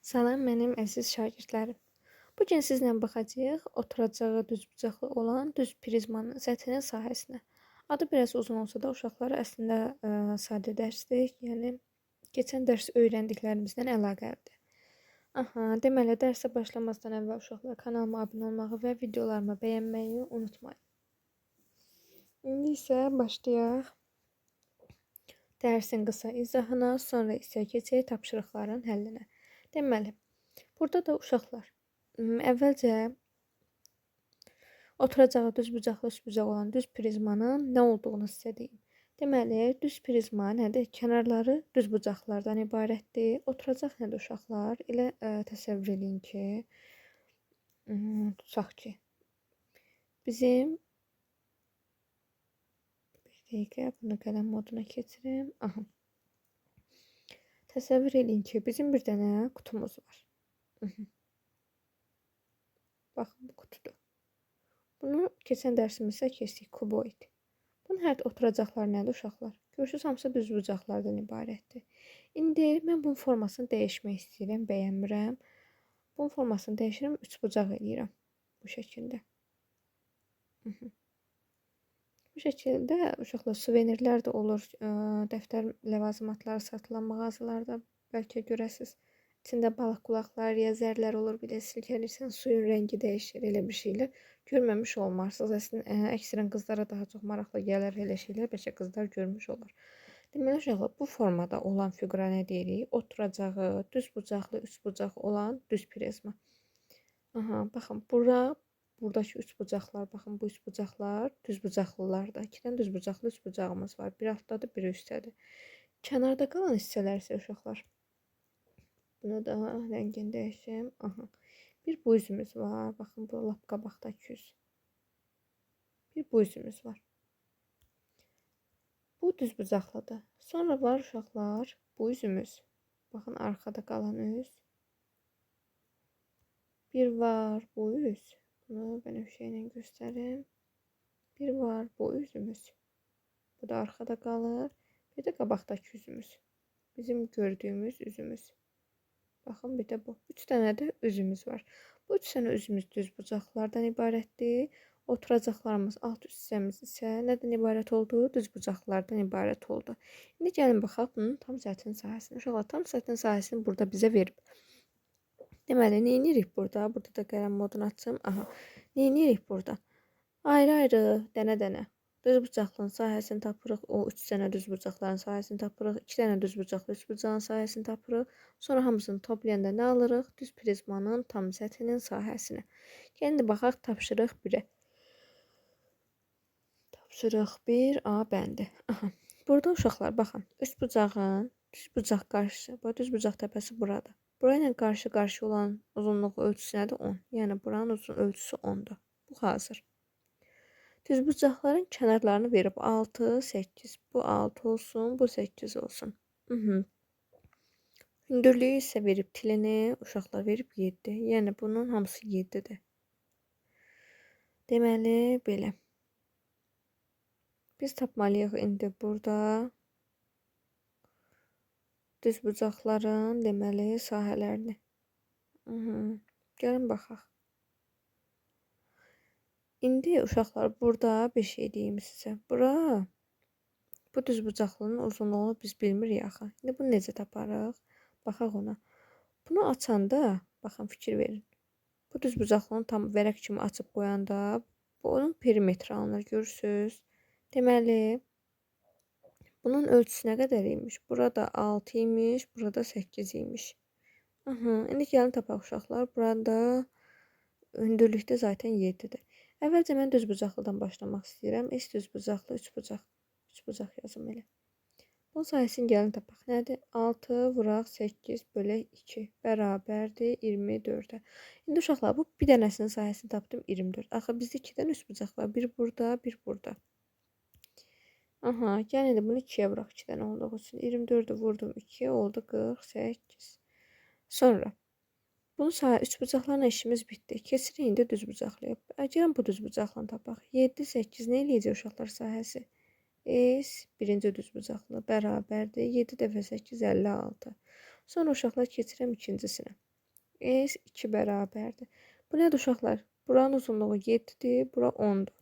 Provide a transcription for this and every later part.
Salam mənim əziz şagirdlərim. Bu gün sizlə baxacağıq oturacağı düzbucaqlı olan düz prizmanın səthinin sahəsinə. Adı biraz uzun olsa da uşaqlara əslində sadə dərsdir. Yəni keçən dərs öyrəndiklərimizdən əlaqəlidir. Aha, deməli dərsə başlamazdan əvvəl uşaqlar kanalıma abunə olmağı və videolarımı bəyənməyi unutmayın. İndi isə başlayaq dərsin qısa izahına, sonra isə keçək tapşırıqların həllinə. Deməli, burada da uşaqlar əvvəlcə oturacağı düzbucaqlı üçbucaq olan düz prizmanın nə olduğunu sizə deyim. Deməli, düz prizma nədir? Kənarları düzbucaqlardan ibarətdir. Oturacaq nədir uşaqlar? Elə təsəvvür eləyin ki, tutaq ki, bizim bir dəqiqə bunu qələm moduna keçirim. Aha. Təsəvvür eləyin ki, bizim bir dənə qutumuz var. Baxın, bu qutudur. Bunu keçən dərsimizdə keçdik, kuboid. Bunun hər oturacaqları nədir uşaqlar? Görürsünüz, hamısı düzbucaqlardan ibarətdir. İndi mən bunun formasını dəyişmək istəyirəm, bəyənmirəm. Bunun formasını dəyişirəm, üçbucaq eləyirəm bu şəkildə. Bu şəkildə uşaqlar suvenirlər də olur, dəftər ləvazimatları satılan mağazalarda bəlkə görəsiniz. İçində balıq qulaqlar, ya zərlər olur, belə silkəlirsən suyun rəngi dəyişir, elə bir şeylər. Görməmiş olmarsınız. Əslində, əksərən qızlara daha çox maraqlı gələr elə şeylər, bəlkə qızlar görmüş olar. Deməli uşaqlar, bu formada olan fiqura nə deyirik? Oturacağı, düzbucaqlı, üçbucaq olan düz prizma. Aha, baxın, buradakı üçbucaqlar, baxın bu üçbucaqlar düzbucaqlılardır. İki dənə düzbucaqlı üçbucağımız var. Biri altdadır, biri üstədir. Kənarda qalan hissələr isə uşaqlar. Bunu da rəngini dəyişim. Aha. Bir bu üzümüz var. Baxın, bu lap qabaqdakı üz. Bir bu üzümüz var. Bu düzbucaqlıdır. Sonra var uşaqlar bu üzümüz. Baxın, arxada qalan üz. Bir var bu üz. Bunu bənövşə ilə göstərim. Bir var bu üzümüz. Bu da arxada qalır. Bir də qabaqdakı üzümüz. Bizim gördüyümüz üzümüz. Baxın, bir də bu. 3 dənə də üzümüz var. Bu 3 dənə üzümüz düzbucaqlardan ibarətdir. Oturacaqlarımız alt üst hissəmiz isə nədən ibarət oldu? Düzbucaqlardan ibarət oldu. İndi gəlin baxaq bunun tam səthinin sahəsini. Uşaqlar, tam səthinin sahəsini burada bizə verib. Deməli, nə edirik burada? Burada da qələm modunu açım. Aha. Nə edirik burada? Ayrı-ayrı, dənə-dənə. Düzbucaqlının sahəsini tapırıq. O 3 dənə düzbucaqların sahəsini tapırıq. 2 dənə düzbucaqlı üçbucağın sahəsini tapırıq. Sonra hamısını toplayanda nə alırıq? Düz prizmanın tam səthinin sahəsini. Gəlin indi baxaq tapşırıq 1-ə. Tapşırıq 1 A bəndi. Aha. Burada uşaqlar, baxın. Üçbucağın düzbucaq qarşısı. Bu düzbucaq təpəsi buradır. Burayla qarşı-qarşı olan uzunluğu ölçüsü nədir? 10. Yəni buranın uzun ölçüsü 10-dur. Bu hazır. Düzbucaqların kənarlarını verib 6, 8. Bu 6 olsun, bu 8 olsun. Hündürlüyü isə verib tilini, uşaqlar verib 7. Yəni bunun hamısı 7-dir. Deməli, belə. Biz tapmalıyıq indi burada düzbucaqların, deməli, sahələrini. Gəlin baxaq. İndi uşaqlar, burada bir şey deyim sizə. Bura, bu düzbucaqlının uzunluğunu biz bilmirik axı. İndi bunu necə taparıq? Baxaq ona. Bunu açanda, baxın, fikir verin. Bu düzbucaqlını tam vərəq kimi açıb qoyanda, bu onun perimetri alınır, görürsünüz. Deməli, bunun ölçüsü nə qədər imiş? Burada 6 imiş, burada 8 imiş. Aha, indi gəlin tapaq uşaqlar. Burada hündürlükdə zaten 7-dir. Əvvəlcə mən düzbucaqlıdan başlamaq istəyirəm. S düzbucaqlı üçbucaq. Üçbucaq yazım elə. Bunun sahəsini gəlin tapaq. Nədir? 6 vuraq 8 bölək 2 bərabərdir 24-ə. İndi uşaqlar, bu bir dənəsinin sahəsini tapdım 24. Axı bizdə 2 dənə üçbucaq var. Bir burada, bir burada. Aha, gəlin indi bunu 2-yə vuraq 2 dənə olduğu üçün. 24-ü vurdum 2-yə, oldu 48. Sonra bunun sahə üçbucaqlarla işimiz bitdi. Keçirik indi düzbucaqlıya. Gəlin bu düzbucaqla tapaq. 7, 8 nə eləyəcək uşaqlar sahəsi? S birinci düzbucaqlı bərabərdir. 7 dəfə 8, 56. Sonra uşaqlar keçirəm ikincisinə. S2 bərabərdir. Bu nədir uşaqlar? Buranın uzunluğu 7-dir, bura 10-dur.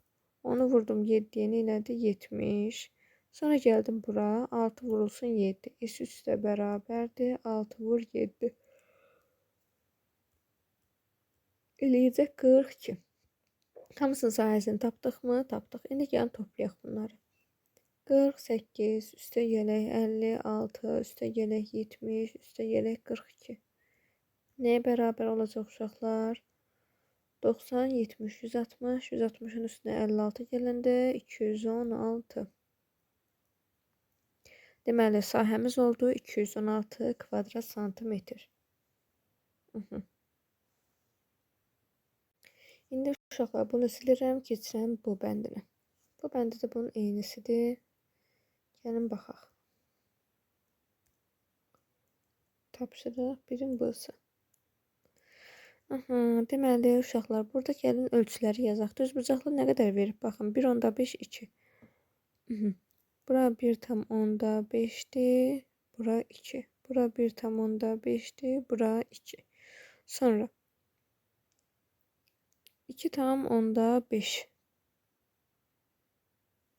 10-u vurdum 7-yə, nə elədi? 70. Sonra gəldim bura, 6 vurulsun 7. S3 də bərabərdir, 6 vur 7. Eləyəcək 42. Hamısının sahəsini tapdıqmı? Tapdıq. İndi gəlin toplayaq bunları. 48, üstə gələk 56, üstə gələk 70, üstə gələk 42. Nəyə bərabər olacaq uşaqlar? 90, 70, 160, 160-ın üstünə 56 gələndə 216. Deməli, sahəmiz oldu 216 kvadrat santimetr. İndi uşaqlar, bunu silirəm, keçirəm bu bəndinə. Bu bəndi də bunun eynisidir. Gəlin baxaq. Tapşırıq 1-in B-sı. Deməli, uşaqlar, burada gəlin ölçüləri yazaq. Düzbucaqlı nə qədər verib? Baxın, 1,5, 2. Bura 1,5-dir, bura 2. Bura 1,5-dir, bura 2. Sonra 2,5.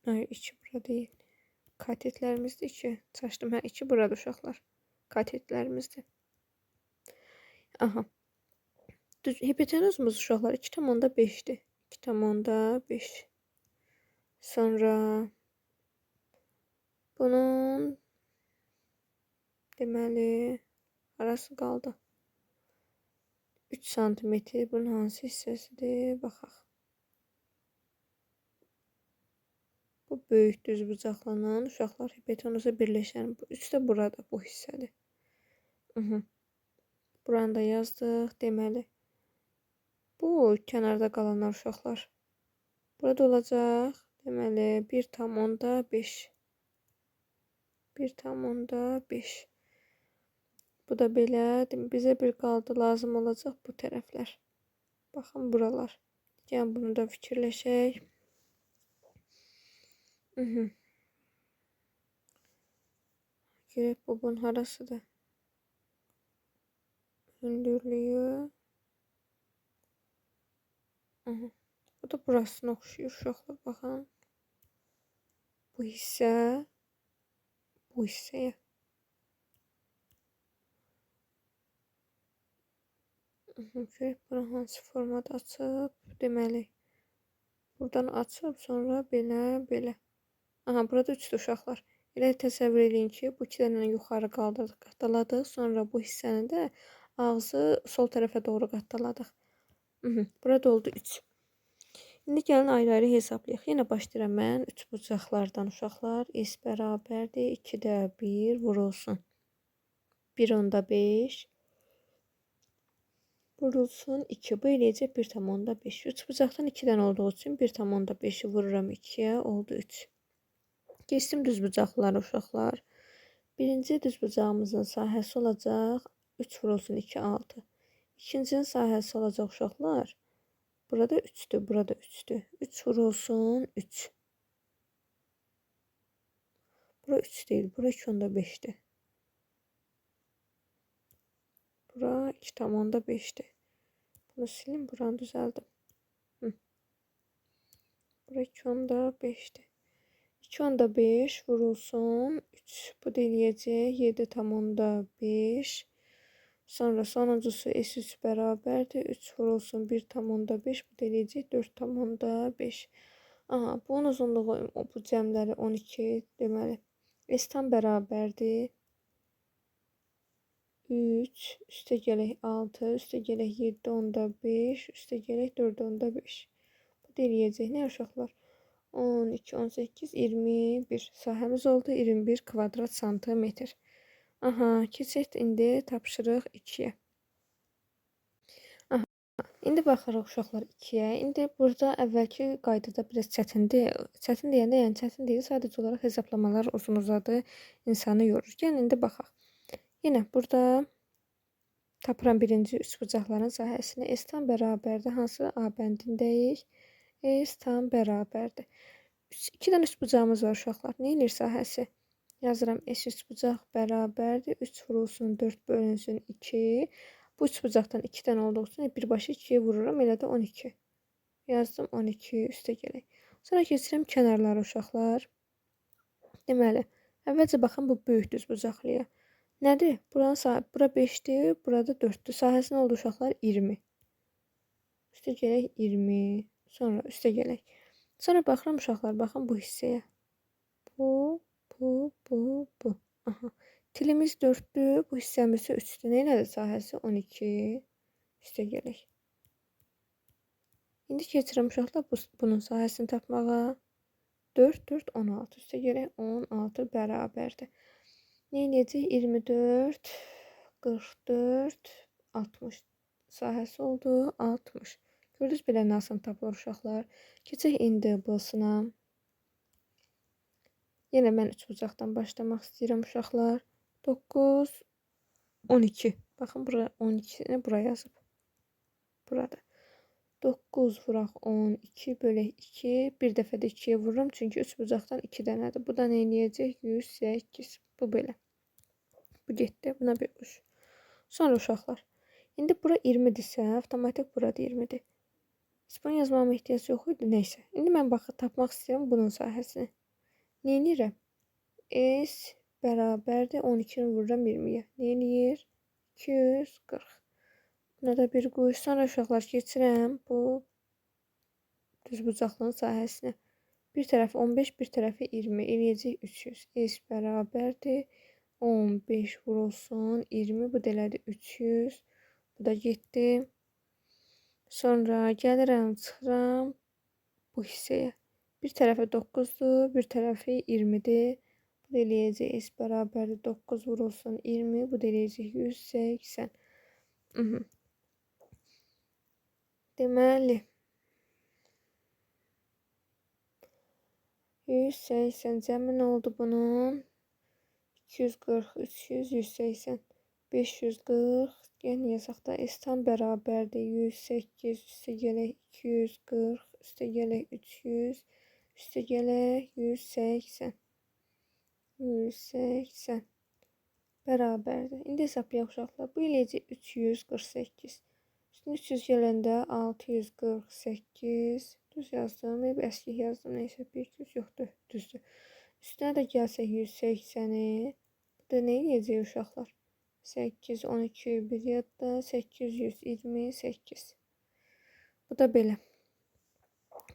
Hayır, 2 bura deyil. Katetlərimizdir 2. Çaşdım. Hə, 2 burada uşaqlar. Katetlərimizdir. Aha. Düz, hipotenuzumuz uşaqlar 2,5-dir. 2,5. Sonra bunun deməli arası qaldı. 3 santimetr. Bunun hansı hissəsidir? Baxaq. Bu böyük düzbucaqlanan uşaqlar hipotenuza birləşən. Bu 3 də burada, bu hissədir. Buranı da yazdıq. Deməli, bu kənarda qalanlar uşaqlar. Burada olacaq. Deməli, 1,5. 1,5. Bu da belə. Bizə bir qaldı, lazım olacaq bu tərəflər. Baxın, buralar. Yəni, bunu da fikirləşək. Görək, bu bunun harasıdır? Hündürlüyü. Bu da burasına oxşayır uşaqlar, baxın. Bu hissə, bu hissəyə. Görək, bunu hansı formada açıb? Deməli, buradan açıb, sonra belə, belə. Aha, burada 3-dür uşaqlar. Elə təsəvvür edin ki, bu iki dənəni yuxarı qaldırdıq, qatdaladıq. Sonra bu hissəni də ağzı sol tərəfə doğru qatdaladıq. Burada oldu 3. İndi gəlin ayrı-ayrı hesablayaq. Yenə başlayıram mən 3 bucaqlardan uşaqlar. S bərabərdir 2-də 1 vurulsun. 1,5 vurulsun 2. Bu eləyəcək 1,5. 3 bucaqdan 2 dənə olduğu üçün 1,5-i vururam 2-yə, oldu 3. Keçdim düzbucaqlılara uşaqlar. Birinci düzbucağımızın sahəsi olacaq 3 vurulsun 2, 6. İkincinin sahəsi olacaq uşaqlar. Burada 3-dür, burada 3-dür. 3 vurulsun 3. Bura 3 deyil, bura 2,5-dir. Bura 2,5-dir. Bunu silim, buranı düzəldim. Bura 2,5-dir. 2,5 vurulsun 3. Bu da eləyəcək 7,5. Sonra sonuncusu S3 bərabərdir. 3 vurulsun 1,5. Bu da eləyəcək 4,5. Aha, bunun uzunluğu bu cəmləri 12 deməli. S tam bərabərdir. 3, üstə gələk 6, üstə gələk 7,5, üstə gələk 4,5. Bu da eləyəcək nə uşaqlar? 12, 18, 21. Sahəmiz oldu 21 kvadrat santimetr. Aha, keçək indi tapşırıq 2-yə. Aha, indi baxırıq uşaqlar 2-yə. İndi burada əvvəlki qaydada biraz çətindir. Çətin deyəndə, yəni çətin deyil, sadəcə olaraq hesablamalar uzun-uzadı insanı yorur. Gəlin indi baxaq. Yenə burada tapıram birinci üçbucaqların sahəsini. S tam bərabərdir. Hansı A bəndindəyik? S tam bərabərdir. 2 dənə üçbucağımız var uşaqlar. Nə eləyir sahəsi? Yazıram S üçbucaq bərabərdir. 3 vurulsun 4 bölünsün 2. Bu üçbucaqdan 2 dənə olduğu üçün birbaşa 2-yə vururam. Elə də 12. Yazdım 12, üstə gələk. Sonra keçirəm kənarlara uşaqlar. Deməli, əvvəlcə baxın bu böyük düzbucaqlıya. Nədir? Bura 5-dir, burada 4-dür. Sahəsi nə oldu uşaqlar? 20. Üstə gələk 20. Sonra üstə gələk. Sonra baxıram uşaqlar, baxın bu hissəyə. Bu, bu, bu, bu. Aha. Tilimiz 4-dür, bu hissəmiz isə 3-dür. Nə elədi sahəsi? 12. Üstə gələk. İndi keçirəm uşaqlar bunun sahəsini tapmağa. 4, 4, 16. Üstə gələk 16 bərabərdir. Nə eləyəcək? 24, 44, 60. Sahəsi oldu 60. Gördünüz, belə nə asan tapılır uşaqlar. Keçək indi B-sına. Yenə mən üçbucaqdan başlamaq istəyirəm uşaqlar. 9, 12. Baxın, bura 12-ni bura yazıb. Burada. 9 vuraq 12 bölək 2. Bir dəfə də 2-yə vururam. Çünki üçbucaqdan 2 dənədir. Bu da nə eləyəcək? 108. Bu belə. Bu getdi. Buna bir uç. Sonra uşaqlar. İndi bura 20-dirsə, avtomatik burada 20-dir. Heç bunu yazmama ehtiyac yox idi. Neysə. İndi mən baxı tapmaq istəyirəm bunun sahəsini. Nə eləyirəm? S bərabərdir. 12-ni vururam 20-yə. Nə eləyir? 240. Buna da bir qoy. Sonra uşaqlar keçirəm bu düzbucaqlının sahəsinə. Bir tərəfi 15, bir tərəfi 20. Eləyəcək 300. S bərabərdir. 15 vurulsun 20. Bu da elədi 300. Bu da getdi. Sonra gəlirəm, çıxıram bu hissəyə. Bir tərəfi 9-dur, bir tərəfi 20-dir. Bu da eləyəcək S bərabərdir 9 vurulsun 20. Bu da eləyəcək 180. Deməli, 180 cəmi nə oldu bunun? 240, 300, 180, 540. Yəni yazaq da S tam bərabərdir 108, üstə gələk 240, üstə gələk 300, üstə gələk 180. 180 bərabərdir. İndi hesablayaq uşaqlar. Bu eləyəcək 348. Üstünə 300 gələndə 648. Düz yazdım. Eyb əskik yazdım. Neysə, 1, 2, 3 yoxdur. Düzdür. Üstünə də gəlsək 180-i. Bu da nə eləyəcək uşaqlar? 8, 12, 1 yadda 828. Bu da belə.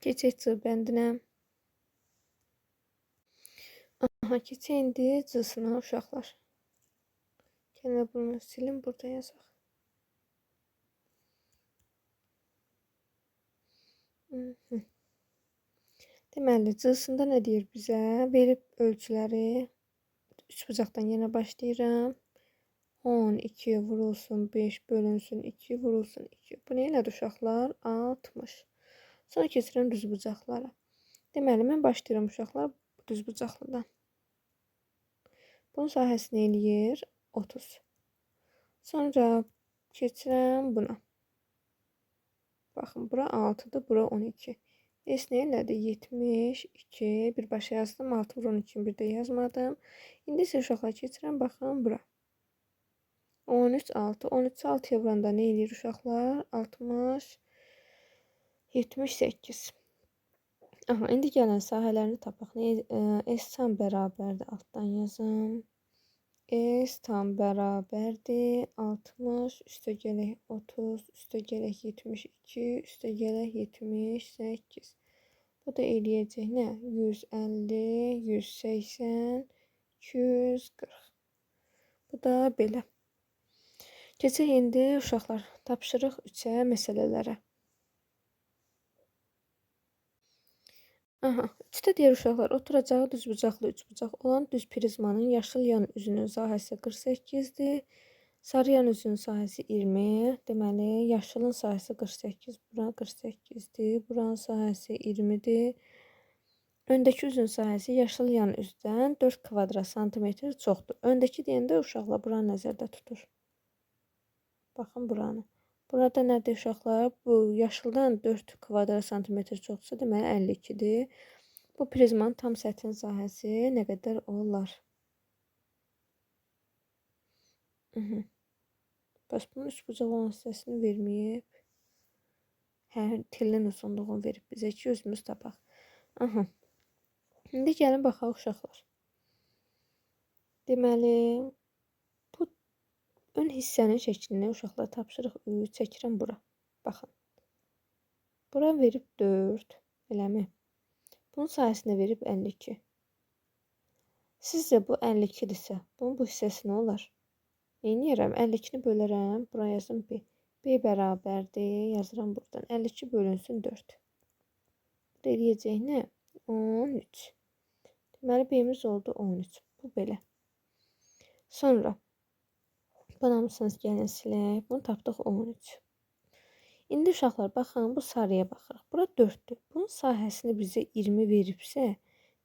Keçək C bəndinə. Aha, keçək indi C-sına uşaqlar. Gəlin bunu silim, burada yazaq. Deməli, C-sında nə deyir bizə? Verib ölçüləri. Üçbucaqdan yenə başlayıram. 12 vurulsun 5 bölünsün 2 vurulsun 2. Bu nə elədi uşaqlar? 60. Sonra keçirəm düzbucaqlara. Deməli, mən başlayıram uşaqlar düzbucaqlıdan. Bunun sahəsi nə eləyir? 30. Sonra keçirəm buna. Baxın, bura 6-dır, bura 12. S nə elədi? 72. Birbaşa yazdım. 6 vur 12-ni bir də yazmadım. İndi isə uşaqlar keçirəm. Baxın, bura. 13, 6. 13, 6-ya vuranda nə eləyir uşaqlar? 60, 78. Aha, indi gəlin sahələrini tapaq. S tam bərabərdir. Altdan yazım. S tam bərabərdir. 60, üstə gələk 30, üstə gələk 72, üstə gələk 78. Bu da eləyəcək nə? 150, 180, 240. Bu da belə. Keçək indi uşaqlar tapşırıq 3-ə məsələlərə. Aha, 3-də deyir uşaqlar, oturacağı düzbucaqlı üçbucaq olan düz prizmanın yaşıl yan üzünün sahəsi 48-dir. Sarı yan üzünün sahəsi 20. Deməli, yaşılın sahəsi 48, bura 48-dir. Buranın sahəsi 20-dir. Öndəki üzün sahəsi yaşıl yan üzdən 4 kvadrat santimetr çoxdur. Öndəki deyəndə uşaqlar buranı nəzərdə tutur. Baxın buranı. Burada nədir uşaqlar? Bu yaşıldan 4 kvadrat santimetr çoxdursa, deməli 52-dir. Bu prizmanın tam səthinin sahəsi nə qədər olar? Bəs bunun üçbucaq olan hissəsini verməyib. Hə, telin uzunluğunu verib bizə ki, özümüz tapaq. Aha. İndi gəlin baxaq uşaqlar. Deməli, bu ön hissənin şəklini uşaqlar tapşırıq 3 çəkirəm bura. Baxın. Bura verib 4, eləmi? Bunun sahəsində verib 52. Sizcə bu 52-dirsə, bunun bu hissəsi nə olar? Neyniyərəm? 52-ni bölərəm. Bura yazım B. B bərabərdir. Yazıram buradan. 52 bölünsün 4. Bu da eləyəcək nə? 13. Deməli, B'miz oldu 13. Bu belə. Sonra, bana mısınız gəlin silək. Bunu tapdıq 13. İndi uşaqlar, baxın, bu sarıya baxırıq. Bura 4-dür. Bunun sahəsini bizə 20 veribsə,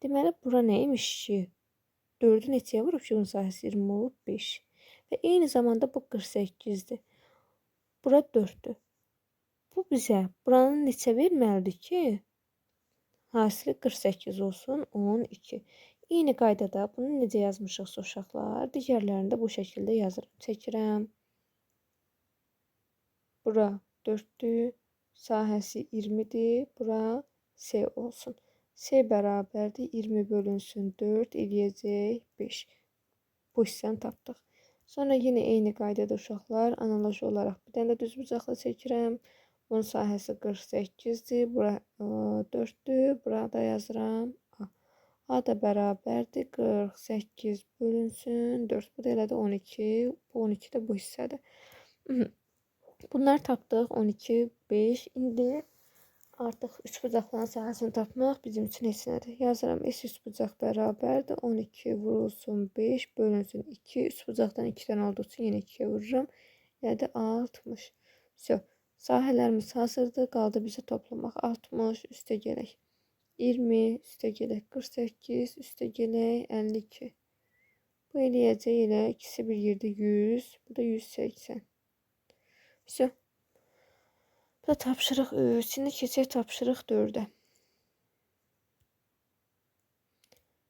deməli, bura nə imiş ki? 4-ü neçəyə vurub ki, bunun sahəsi 20 olub? 5. Və eyni zamanda bu 48-dir. Bura 4-dür. Bu bizə buranın neçə verməlidir ki, hasili 48 olsun, 12. Eyni qaydada bunu necə yazmışıqsa uşaqlar, digərlərini də bu şəkildə yazıram. Çəkirəm. Bura 4-dür, sahəsi 20-dir, bura C olsun. C bərabərdir, 20 bölünsün 4 eləyəcək 5. Bu hissəni tapdıq. Sonra yenə eyni qaydada uşaqlar, analoji olaraq bir dənə də düzbucaqlı çəkirəm. Bunun sahəsi 48-dir, bura 4-dür, burada yazıram A. A da bərabərdir, 48 bölünsün 4. Bu da elədir 12, bu 12 də bu hissədir. Bunları tapdıq, 12, 5. İndi artıq üçbucaqların sahəsini tapmaq bizim üçün heç nədir. Yazıram, S üçbucaq bərabərdir, 12 vurulsun 5, bölünsün 2. Üçbucaqdan 2 dənə olduğu üçün yenə 2-yə vururam. Elədir 60. Vso, sahələrimiz hazırdır, qaldı bizə toplamaq. 60, üstə gələk 20, üstə gələk 48, üstə gələk 52. Bu eləyəcək elə ikisi bir yerdə 100, bu da 180. Vso. Bu da tapşırıq 3. İndi keçək tapşırıq 4-ə.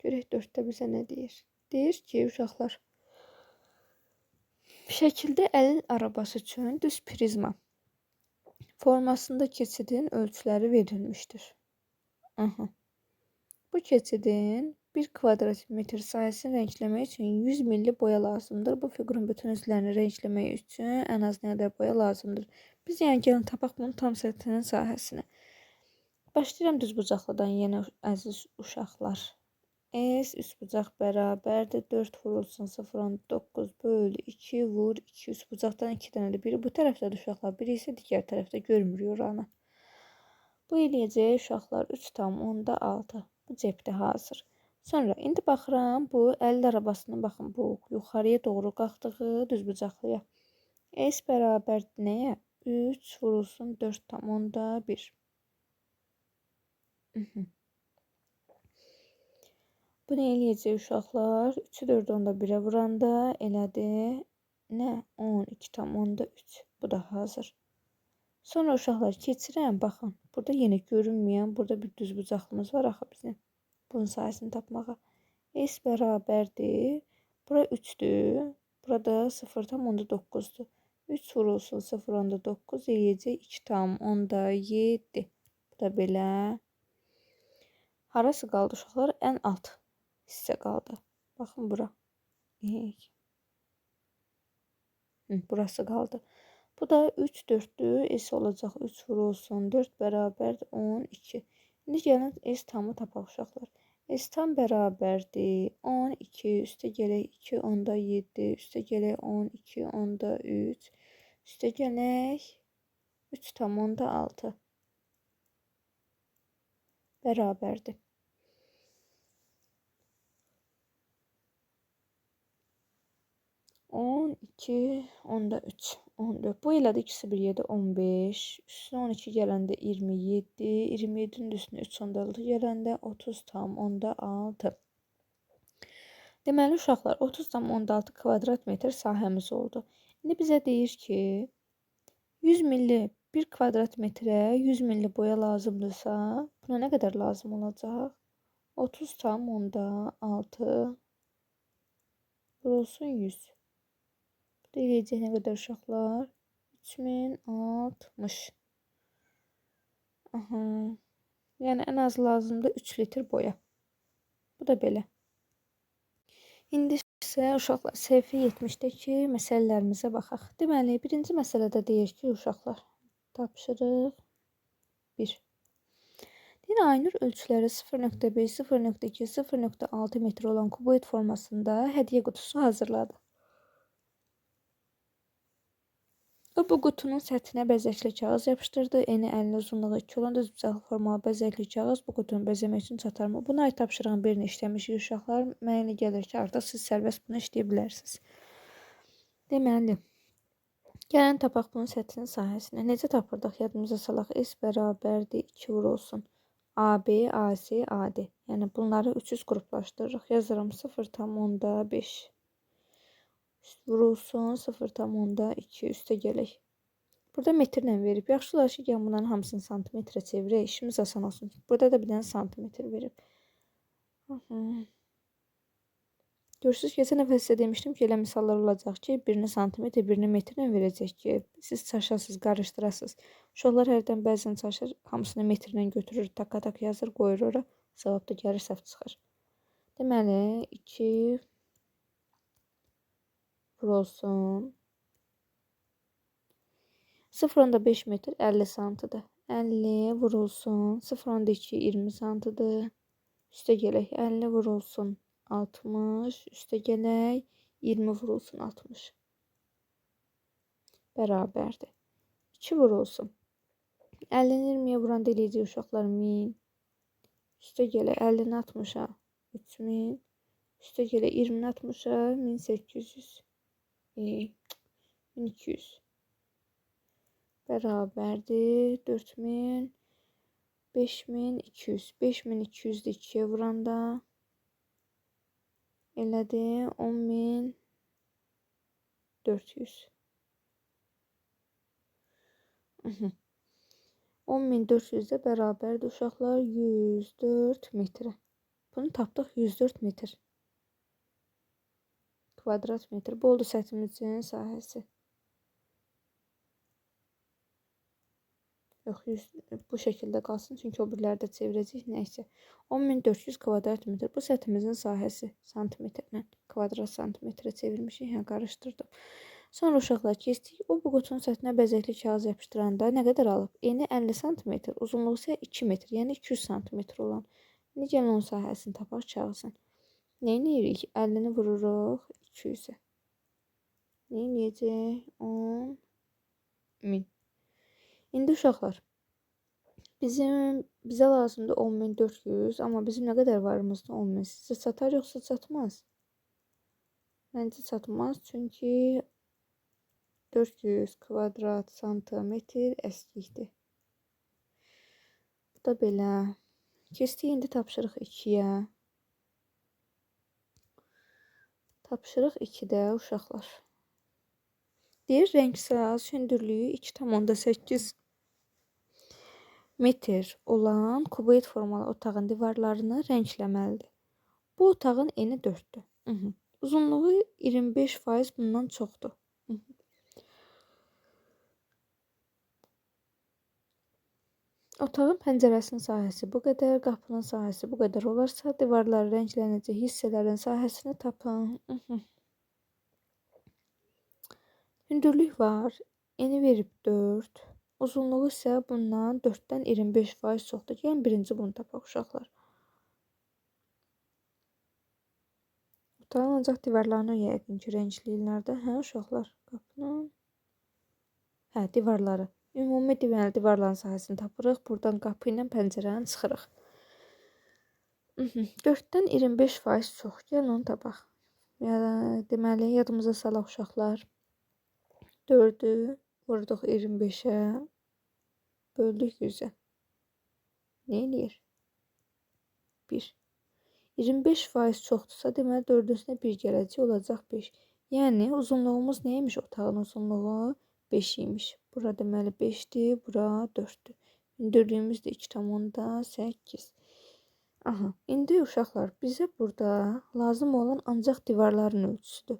Görək 4-də bizə nə deyir? Deyir ki, uşaqlar, şəkildə əl arabası üçün düz prizma formasında keçidin ölçüləri verilmişdir. Aha. Bu keçidin 1 kvadrat metr sahəsini rəngləmək üçün 100 milli boya lazımdır. Bu fiqurun bütün üzvlərini rəngləmək üçün ən az nə qədər boya lazımdır? Biz yəni gəlin tapaq bunun tam səthinin sahəsini. Başlayıram düzbucaqlıdan yenə əziz uşaqlar. S üçbucaq bərabərdir. 4 vurulsun 0,9 bölü 2 vur 2. Üçbucaqdan 2 dənədir. Biri bu tərəfdədir uşaqlar, biri isə digər tərəfdə görmürük oranı. Bu eləyəcək uşaqlar 3,6. Bu cebdə hazır. Sonra indi baxıram bu əl arabasının baxın bu yuxarıya doğru qalxdığı düzbucaqlıya. S bərabər nəyə? 3 vurulsun 4,1. Bu nə eləyəcək uşaqlar? 3-ü 4,1-ə vuranda elədi nə? 12,3. Bu da hazır. Sonra uşaqlar keçirəm. Baxın, burada yenə görünməyən, burada bir düzbucaqlımız var axı bizim. Bunun sahəsini tapmağa. S bərabərdir. Bura 3-dür. Burada 0,9-dur. 3 vurulsun 0,9 eləyəcək 2,7. Bu da belə. Harası qaldı uşaqlar? Ən alt hissə qaldı. Baxın bura. Burası qaldı. Bu da 3, 4-dür. S olacaq 3 vurulsun 4 bərabərdir 12. İndi gəlin S tamı tapaq uşaqlar. S tam bərabərdir 12, üstə gələk 2,7, üstə gələk 12,3, üstə gələk 3,6 bərabərdir. 12,3, 14. Bu elədi ikisi bir yerdə 15. Üstünə 12 gələndə 27. 27-nin üstünə 3,6 gələndə 30,6. Deməli uşaqlar 30,6 kvadrat metr sahəmiz oldu. İndi bizə deyir ki 100 milli 1 kvadrat metrə 100 milli boya lazımdırsa, buna nə qədər lazım olacaq? 30,6 vurulsun 100. Bu da eləyəcək nə qədər uşaqlar? 3060. Aha. Yəni ən az lazımdır 3 litr boya. Bu da belə. İndi isə uşaqlar səhifə 70-dəki məsələlərimizə baxaq. Deməli, birinci məsələdə deyir ki, uşaqlar, tapşırıq 1. Deyir, Aynur ölçüləri 0.5, 0.2, 0.6 metr olan kuboid formasında hədiyyə qutusu hazırladı. O, bu qutunun səthinə bəzəkli kağız yapışdırdı. Eni 50, uzunluğu 2 olan düzbucaqlı formalı bəzəkli kağız bu qutunu bəzəmək üçün çatarmı? Buna aid tapşırığın birini işləmişik uşaqlar. Mənə elə gəlir ki, artıq siz sərbəst bunu işləyə bilərsiniz. Deməli, gəlin tapaq bunun səthinin sahəsini. Necə tapırdıq? Yadımıza salaq. S bərabərdir 2 vurulsun. AB, AC, AD. Yəni bunları 300 qruplaşdırırıq. Yazıram 0,5. Vurulsun 0,2 üstə gələk. Burada metrlə verib. Yaxşı olar ki, gəlin bunların hamısını santimetrə çevirək. İşimiz asan olsun. Burada da bir dənə santimetr verib. Görürsünüz, keçən dəfə sizə demişdim ki, elə misallar olacaq ki, birini santimetr, birini metrlə verəcək ki, siz çaşasınız, qarışdırasınız. Uşaqlar hərdən bəzən çaşır, hamısını metrlə götürür, taka-tak yazır, qoyur ora. Cavab da gəlir, səhv çıxır. Deməli, 2 vurulsun. 0,5 metr 50 santıdır. 50 vurulsun. 0,2 20 santıdır. Üstə gələk 50 vurulsun 60. Üstə gələk 20 vurulsun 60. Bərabərdir. 2 vurulsun. 50-ni 20-yə vuranda eləyəcək uşaqlar 1000. Üstə gələk 50-ni 60-a 3000. Üstə gələk 20-ni 60-a 1800. 1200. Bərabərdir 4000. 5200. 5200-də 2-yə vuranda elədi 10400. 10400-də bərabərdir uşaqlar 104 metrə. Bunu tapdıq 104 metr. Kvadrat metr. Bu oldu səthimizin sahəsi. Yox, 100, bu şəkildə qalsın. Çünki o biriləri də çevirəcək. Nəysə. 10400 kvadrat metr. Bu səthimizin sahəsi santimetrlə. Kvadrat santimetrə çevirmişik. Hə, qarışdırdım. Sonra uşaqlar keçdik. O, bu qutunun səthinə bəzəkli kağız yapışdıranda nə qədər alıb? Eni 50 santimetr, uzunluğu isə 2 metr, yəni 200 santimetr olan. İndi gəlin onun sahəsini tapaq kağızın. Nə edirik? 50-ni vururuq 200-ə. Nə edəcək? 10.000. İndi uşaqlar, bizə lazımdır 10.400, amma bizim nə qədər varımızdır 10.000. Sizcə çatar yoxsa çatmaz? Məncə çatmaz, çünki 400 kvadrat santimetr əskikdir. Bu da belə. Keçdik indi tapşırıq 2-yə. Tapşırıq 2-də uşaqlar. Deyir, rəngsaz hündürlüyü 2,8 metr olan kuboid formalı otağın divarlarını rəngləməlidir. Bu otağın eni 4-dür. Uzunluğu 25% bundan çoxdur. Otağın pəncərəsinin sahəsi bu qədər, qapının sahəsi bu qədər olarsa, divarları rənglənəcək hissələrin sahəsini tapın. Hündürlük var, eni verib 4, uzunluğu isə bundan 4-dən 25% çoxdur. Gəlin birinci bunu tapaq uşaqlar. Otağın ancaq divarlarını yəqin ki, rəngləyirlər də. Hə, uşaqlar, qapının. Hə, divarları. Ümumi deməli, divarların sahəsini tapırıq. Buradan qapı ilə pəncərəni çıxırıq. 4-dən 25% çox. Gəlin onu tapaq. Yəni, deməli, yadımıza salaq uşaqlar. 4-ü vurduq 25-ə, böldük 100-ə. Nə eləyir? 1. 25% çoxdursa, deməli, 4-ün üstünə 1 gələcək, olacaq 5. Yəni, uzunluğumuz nə imiş? Otağın uzunluğu 5 imiş. Bura deməli 5-dir, bura 4-dür. Hündürlüyümüz də 2,8. Aha, indi uşaqlar, bizə burada lazım olan ancaq divarların ölçüsüdür.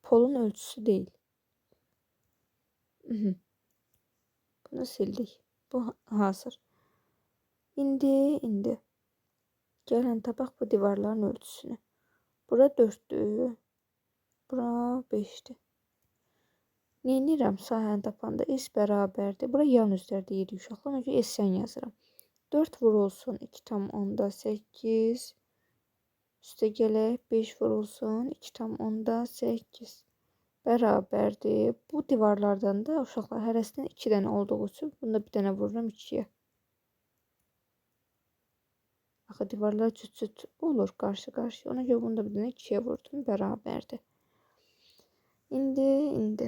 Polun ölçüsü deyil. Bunu sildik. Bu hazır. İndi. Gəlin tapaq bu divarların ölçüsünü. Bura 4-dür. Bura 5-dir. Neynirəm sahəni tapanda? S bərabərdir. Bura yan üzlər deyirik uşaqlar. Ona görə S yan yazıram. 4 vurulsun 2,8. Üstə gələk 5 vurulsun 2,8. Bərabərdir. Bu divarlardan da uşaqlar hərəsindən 2 dənə olduğu üçün bunda bir dənə vururam 2-yə. Axı divarlar cüt-cüt olur qarşı-qarşıya. Ona görə bunu da bir dənə 2-yə vurdum. Bərabərdir. İndi.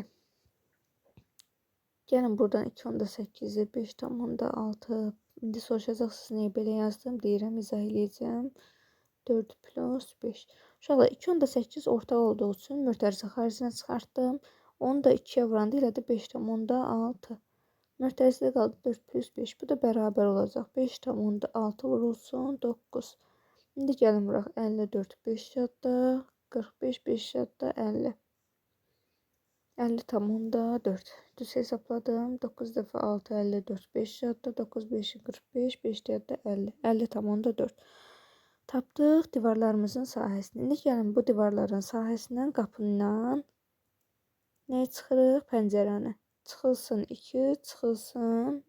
Gəlin buradan 2,8-i 5,6. İndi soruşacaqsınız nəyə belə yazdım. Deyirəm, izah eləyəcəm. 4 plus 5. Uşaqlar 2,8 ortaq olduğu üçün mötərizə xaricinə çıxartdım. Onu da 2-yə vuranda elədi 5,6. Mötərizədə qaldı 4 plus 5. Bu da bərabər olacaq. 5,6 vurulsun 9. İndi gəlin vuraq 54 5 yadda, 45 5 yadda 50. 50,4. Düz hesapladım. 9 dəfə 6 54 5 yadda, 9 5 45 5 yadda 50. 50,4. Tapdıq divarlarımızın sahəsini. İndi gəlin bu divarların sahəsindən qapından nəyə çıxırıq? Pəncərəni. Çıxılsın 2, çıxılsın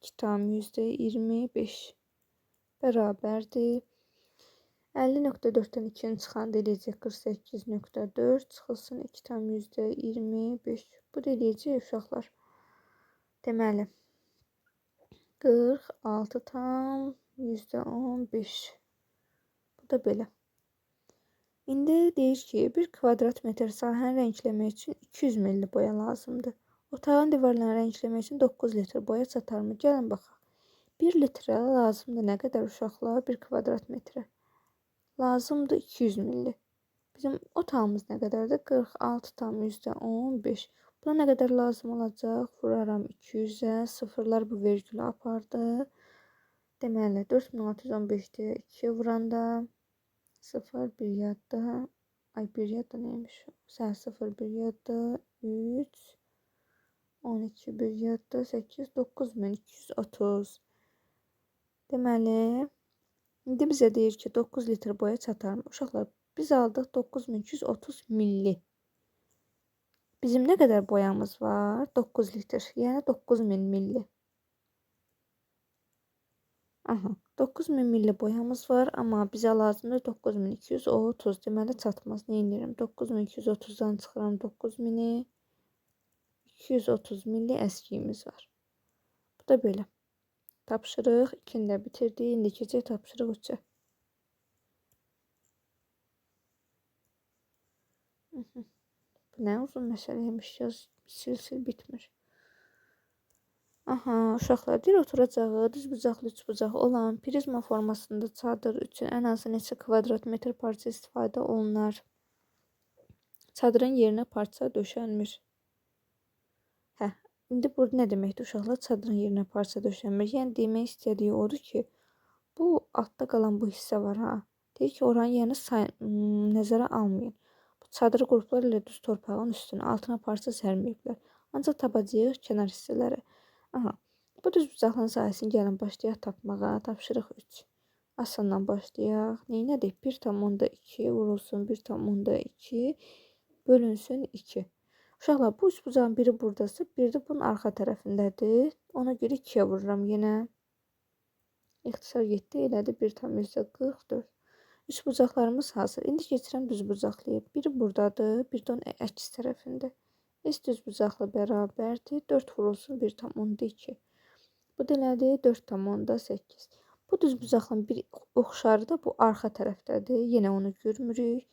2,25 bərabərdir. 50,4-dən 2-ni çıxanda eləyəcək 48,4, çıxılsın 2,25. Bu da eləyəcək uşaqlar. Deməli, 46,15. Bu da belə. İndi deyir ki, 1 kvadrat metr sahəni rəngləmək üçün 200 milli boya lazımdır. Otağın divarlarını rəngləmək üçün 9 litr boya çatarmı? Gəlin baxaq. 1 litrə lazımdır nə qədər uşaqlar? 1 kvadrat metrə. Lazımdır 200 milli. Bizim otağımız nə qədərdir? 46,15. Buna nə qədər lazım olacaq? Vuraram 200-ə. Sıfırlar bu vergülü apardı. Deməli, 4615-dir. 2-yə vuranda 0, 1 yadda. Ay, 1 yadda neymiş? Sən 0, 1 yadda. 3, 12, 1 yadda. 8, 9230. Deməli, indi bizə deyir ki, 9 litr boya çatarmı? Uşaqlar, biz aldıq 9230 milli. Bizim nə qədər boyamız var? 9 litr, yəni 9000 milli. Aha, 9000 milli boyamız var, amma bizə lazımdır 9230. Deməli, çatmaz. Nə edirəm? 9230-dan çıxıram 9000-i. 230 milli əskiyimiz var. Bu da belə. Tapşırıq 2-ni də bitirdik. İndi keçək tapşırıq 3-ə. Bu nə uzun məsələymiş, yaz sil-sil bitmir. Aha, uşaqlar deyir, oturacağı düzbucaqlı, üçbucaqlı olan prizma formasında çadır üçün ən azı neçə kvadrat metr parça istifadə olunar? Çadırın yerinə parça döşənmir. Hə, indi burada nə deməkdir uşaqlar? Çadırın yerinə parça döşənmir. Yəni demək istədiyi odur ki, bu altda qalan bu hissə var ha. Deyir ki, oranı yəni nəzərə almayın. Bu çadırı qurublar elə düz torpağın üstünə, altına parça sərməyiblər. Ancaq tapacağıq kənar hissələri. Aha, bu düzbucaqlının sahəsini gəlin başlayaq tapmağa. Tapşırıq 3. Asandan başlayaq. Neynədik? 1,2 vurulsun 1,2 bölünsün 2. Uşaqlar, bu üçbucağın biri buradasa, biri də bunun arxa tərəfindədir. Ona görə 2-yə vururam yenə. İxtisar getdi, elədi 1,44. Üçbucaqlarımız hazır. İndi keçirəm düzbucaqlıya. Biri buradadır, biri də onun əks tərəfində. S düzbucaqlı bərabərdir. 4 vurulsun 1,2. Bu da elədi 4,8. Bu düzbucaqlının bir oxşarı da bu arxa tərəfdədir. Yenə onu görmürük.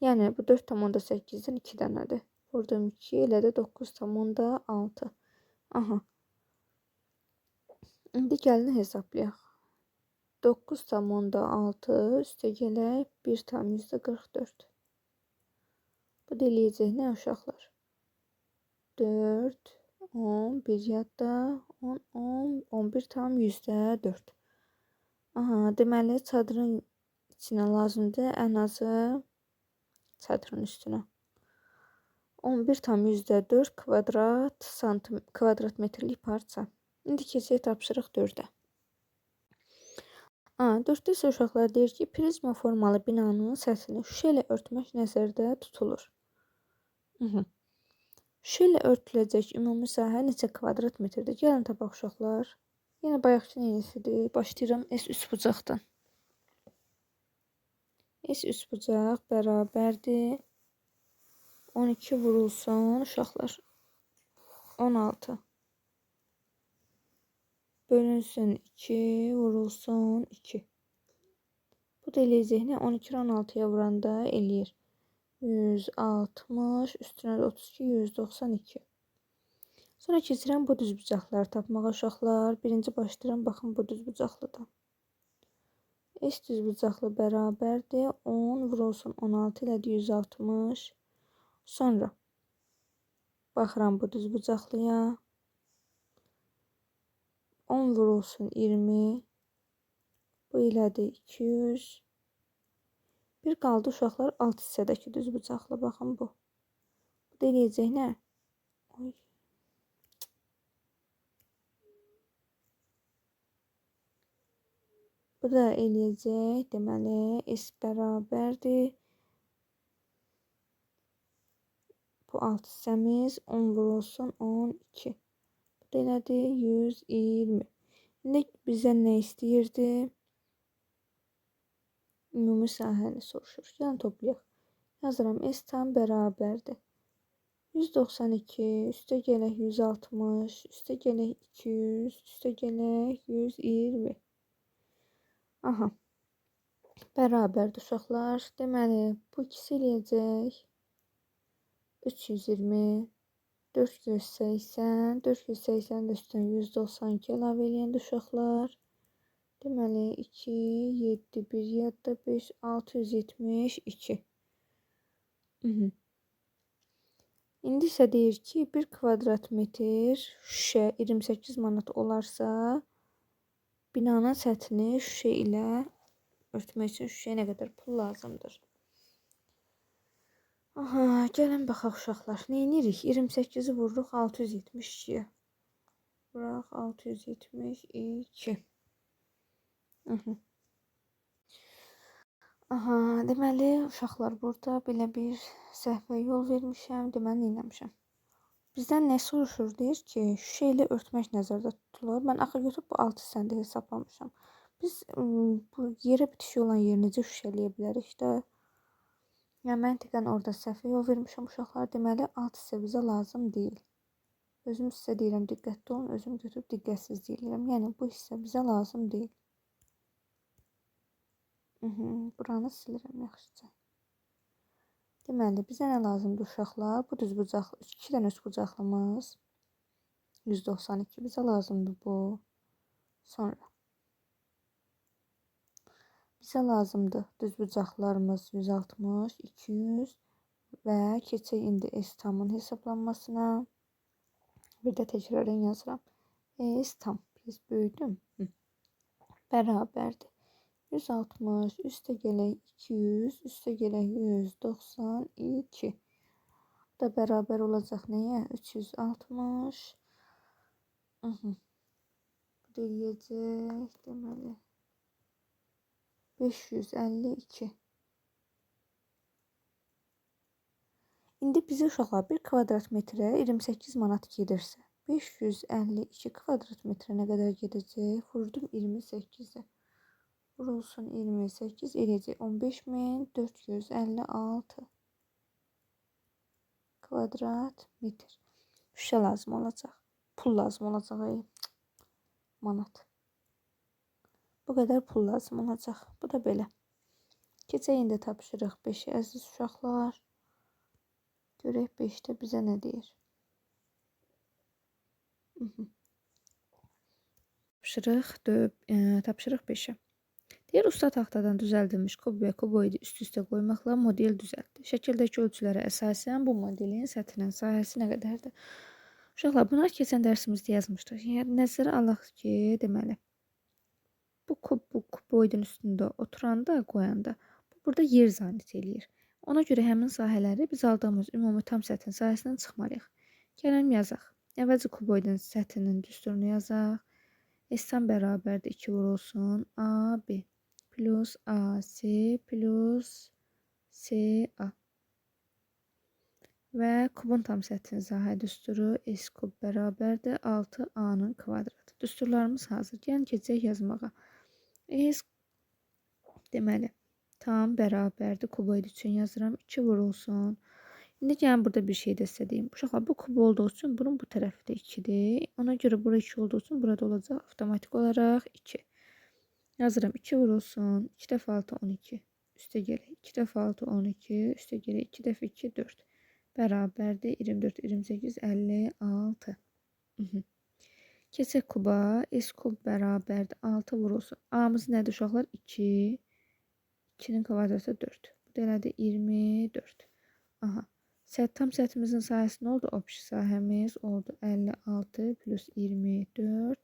Yəni bu 4,8-dən 2 dənədir. Vurdum 2, elə də 9,6. Aha. İndi gəlin hesablayaq. 9,6 üstə gələk 1,44. Bu da eləyəcək nə uşaqlar? 4, 10, 1 yadda, 10, 10, 11,4. Aha, deməli çadırın içinə lazımdır ən azı çadırın üstünə. 11,4 kvadrat santim kvadrat metrlik parça. İndi keçək tapşırıq 4-ə. 4-də isə uşaqlar deyir ki, prizma formalı binanın səthini şüşə ilə örtmək nəzərdə tutulur. Şüşə ilə örtüləcək ümumi sahə neçə kvadrat metrdir? Gəlin tapaq uşaqlar. Yenə bayaqkının eynisidir. Başlayıram S üçbucaqdan. S üçbucaq bərabərdir 12 vurulsun uşaqlar 16 bölünsün 2 vurulsun 2. Bu da eləyəcək nə? 12-ni 16-ya vuranda eləyir 160, üstünə də 32, 192. Sonra keçirəm bu düzbucaqları tapmağa uşaqlar. Birinci başlayıram, baxın bu düzbucaqlıdan. S düzbucaqlı bərabərdir 10 vurulsun 16 elədi 160. Sonra baxıram bu düzbucaqlıya. 10 vurulsun 20. Bu elədi 200. Bir qaldı uşaqlar alt hissədəki düzbucaqlı. Baxın bu. Bu da eləyəcək nə? Oy. Bu da eləyəcək. Deməli, S bərabərdir. Bu alt hissəmiz 10 vurulsun 12. Bu da elədi 120. İndi bizdən nə istəyirdi? Ümumi sahəni soruşur. Gəlin toplayaq. Yazıram S tam bərabərdir. 192, üstə gələk 160, üstə gələk 200, üstə gələk 120. Aha. Bərabərdir uşaqlar. Deməli, bu ikisi eləyəcək 320, 480, 480 də üstünə 192 əlavə eləyəndə uşaqlar. Deməli, 2, 7, 1, yadda 5, 672. İndi isə deyir ki, 1 kvadrat metr şüşə 28 manat olarsa, binanın səthini şüşə ilə örtmək üçün şüşəyə nə qədər pul lazımdır? Aha, gəlin baxaq uşaqlar. Nə edirik? 28-i vururuq 672-yə. Vuraq 672. Aha, deməli, uşaqlar, burada belə bir səhvə yol vermişəm. Deməli, nə etmişəm? Bizdən nə soruşur? Deyir ki, şüşə ilə örtmək nəzərdə tutulur. Mən axı götürüb bu alt hissəni də hesaplamışam. Biz bu yerə bitişik olan yeri necə şüşələyə bilərik də? Yəni, məntiqən orada səhvə yol vermişəm uşaqlar. Deməli, alt hissə bizə lazım deyil. Özüm sizə deyirəm, diqqətli olun. Özüm götürüb diqqətsizlik eləyirəm. Yəni, bu hissə bizə lazım deyil. Buranı silirəm yaxşıca. Deməli, bizə nə lazımdır uşaqlar? Bu düzbucaqlı, 2 dənə üçbucaqlımız 192 bizə lazımdır bu. Sonra bizə lazımdır düzbucaqlarımız 160, 200 və keçək indi S tamın hesablanmasına. Bir də təkrarən yazıram. S tam, biraz böyüdüm. Bərabərdir. 160, üstə gələk 200, üstə gələk 192. Bu da bərabər olacaq nəyə? 360. Bu da eləyəcək, deməli, 552. İndi bizə uşaqlar 1 kvadrat metrə 28 manat gedirsə, 552 kvadrat metrə nə qədər gedəcək? Vurdum 28-ə. Vurulsun 28 eləyəcək 15456 kvadrat metr. Şüşə lazım olacaq. Pul lazım olacaq. Manat. Bu qədər pul lazım olacaq. Bu da belə. Keçək indi tapşırıq 5-i əziz uşaqlar. Görək 5-də bizə nə deyir. Tapşırıq 5-ə. Deyir, usta taxtadan düzəldilmiş kub və kuboidi üst-üstə qoymaqla model düzəltdi. Şəkildəki ölçülərə əsasən bu modelin səthinin sahəsi nə qədərdir? Uşaqlar, bunlar keçən dərsimizdə yazmışdıq. Yəni, nəzərə alaq ki, deməli, bu kub, bu kuboidin üstündə oturanda, qoyanda, bu burada yer zanit eləyir. Ona görə həmin sahələri biz aldığımız ümumi tam səthin sahəsindən çıxmalıyıq. Gəlin yazaq. Əvvəlcə kuboidin səthinin düsturunu yazaq. S tam bərabərdir 2 vurulsun AB plus AC plus CA. Və kubun tam səthinin sahə düsturu S kub bərabərdir 6A-nın kvadratı. Düsturlarımız hazır. Gəlin keçək yazmağa. S deməli tam bərabərdir kuboid üçün yazıram. 2 vurulsun. İndi gəlin burada bir şey də sizə deyim. Uşaqlar, bu kub olduğu üçün bunun bu tərəfi də 2-dir. Ona görə bura 2 olduğu üçün burada olacaq avtomatik olaraq 2. Yazıram 2 vurulsun. 2 dəfə 6 12. Üstə gələk. 2 dəfə 6 12. Üstə gələk 2 dəfə 2 4. Bərabərdir 24, 28, 56. Keçək kuba. S kub bərabərdir 6 vurulsun. A-mız nədir uşaqlar? 2. 2-nin kvadratı 4. Bu da elədi 24. Aha. Tam səthimizin sahəsi nə oldu? Obşi sahəmiz oldu 56 plus 24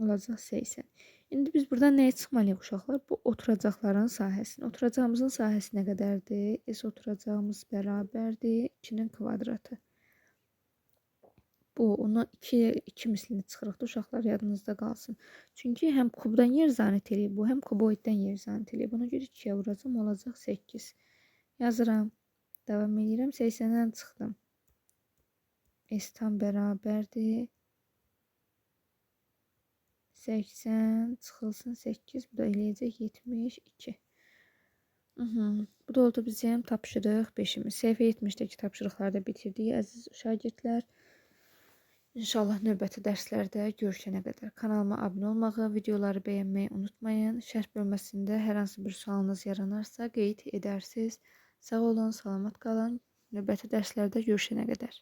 olacaq 80. İndi biz buradan nəyə çıxmalıyıq uşaqlar? Bu oturacaqların sahəsini. Oturacağımızın sahəsi nə qədərdir? S oturacağımız bərabərdir 2-nin kvadratı. Bu, ona 2 mislini çıxırıqdır. Uşaqlar, yadınızda qalsın. Çünki həm kubdan yer zanit eləyib bu, həm kuboiddən yer zanit eləyib. Ona görə 2-yə vuracam, olacaq 8. Yazıram. Davam edirəm. 80-dən çıxdım. S tam bərabərdir. 80 çıxılsın 8. Bu da eləyəcək 72. Bu da oldu bizim tapşırıq 5-imiz. Səhifə 70-dəki tapşırıqları da bitirdik, əziz şagirdlər. İnşallah növbəti dərslərdə görüşənə qədər kanalıma abunə olmağı, videoları bəyənməyi unutmayın. Şərh bölməsində hər hansı bir sualınız yaranarsa qeyd edərsiniz. Sağ olun, salamat qalın. Növbəti dərslərdə görüşənə qədər.